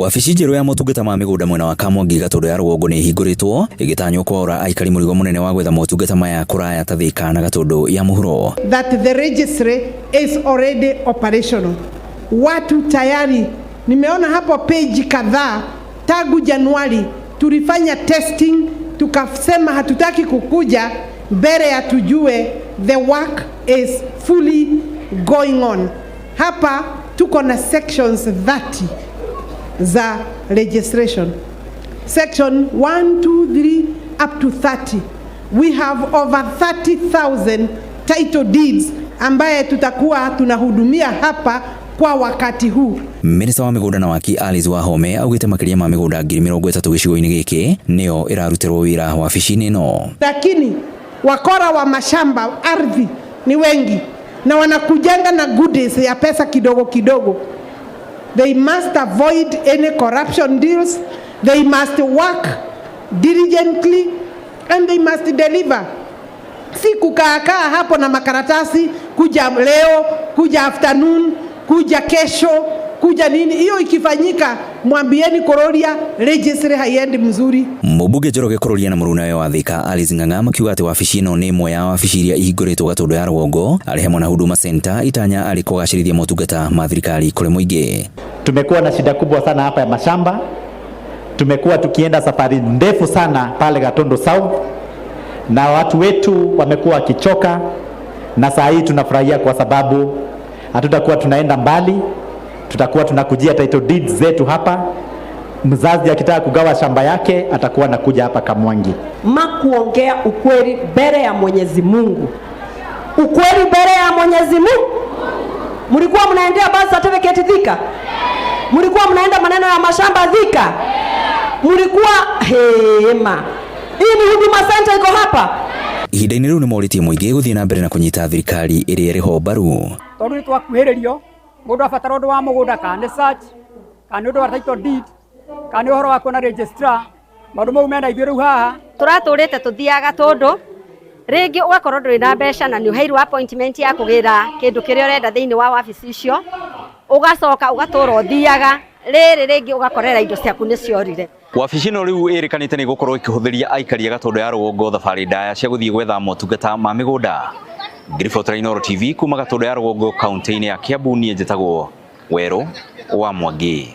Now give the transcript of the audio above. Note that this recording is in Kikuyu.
Wabici njerũ ya motungata ma mĩgũnda mwena wa Kamwangi Gatũndũ ya rũgongo nĩ ĩhingũrĩtwo ĩgĩtanywo kwaũra aikari mũrigo mũnene wa gwetha motungata maya kũraya ta Thika na Gatũndũ ya mũhuro. That the registry is already operational. Watu tayari nimeona hapo page kadhaa tangu Januari tulifanya testing, tukasema hatutaki kukuja mbele ya tujue the work is fully going on. Hapa tuko na sections 30 za registration. Section 1, 2, 3 up to 30. We have over 30,000 title deeds ambaye tutakuwa tunahudumia hapa kwa wakati huu. Minista wa mĩgũnda na waki Alice Wahome augĩte makĩria ma mĩgũnda 30,000 gĩcigo-inĩ gĩkĩ nĩyo ĩrarutĩrwo wĩra wabici-inĩ ĩno. Lakini wakora wa mashamba ardhi ni wengi na wanakujanga na goodies ya pesa kidogo kidogo. They must avoid any corruption deals. They must work diligently and they must deliver. Si kukaakaa hapo na makaratasi, kuja leo, kuja afternoon, kuja kesho, kuja nini. Hiyo ikifanyika, mwambieni Kururia registry haiendi mzuri. Mũmbunge Njoroge Kururia na mũrunawe wa Thika Alice Ng'ang'a makiuga atĩ wabici ĩno nĩ ĩmwe ya wabici iria ihingũrĩtwo Gatũndũ ya rũgongo arĩ hamwe na Huduma Center itanya arĩ kũgacĩrithia motungata ma thirikari kũrĩ mũingĩ. Tumekuwa na shida kubwa sana hapa ya mashamba. Tumekuwa tukienda safari ndefu sana pale Gatundu South na watu wetu wamekuwa wakichoka, na saa hii tunafurahia kwa sababu hatutakuwa tunaenda mbali, tutakuwa tunakujia title deeds zetu hapa. Mzazi akitaka kugawa shamba yake atakuwa anakuja hapa Kamwangi. Makuongea ukweli mbele ya Mwenyezi Mungu, ukweli mbele ya Mwenyezi Mungu. Mlikuwa mnaendea birth certificate Thika? Mlikuwa mnaenda maneno ya mashamba Thika? Mlikuwa hema. Hii ni Huduma Center iko hapa. Ihinda-inĩ rĩu nĩ morĩtie mũingĩ gũthiĩ na mbere na kũnyita thirikari ĩrĩa ĩrĩ ho mbaru. Tondu nĩ twakuhĩrĩrio mũndũ abatara ũndũ wa mũgũnda, kana nĩ search, kana nĩ ũndũ wa title deed, kana nĩ ũhoro wa kuona registrar, maũndũ mau mena ithuĩ rĩu haha. Tũratũrĩte tũthiaga tũndũ rĩngĩ ũgakorwo ndũrĩ na mbeca na nĩ ũheirwo appointment ya kũgĩra kĩndũ kĩrĩa ũrenda thĩinĩ wa wabici icio, ũgacoka ũgatũra ũthiaga rĩrĩ rĩngĩ ũgakorera indo ciaku nĩ ciorire. Wabici ĩno rĩu ĩrĩkanĩte nĩ gũkorwo ĩkĩhũthĩria aikari a Gatũndũ ya rũgongo thabarĩ ndaya cia gũthiĩ gwetha motungata ma mĩgũnda. Ngĩribotera Inooro TV kuma Gatũndũ ya rũgongo kaunti-inĩ ya Kiambu, niĩ njĩtagwo Werũ wa Mwangi.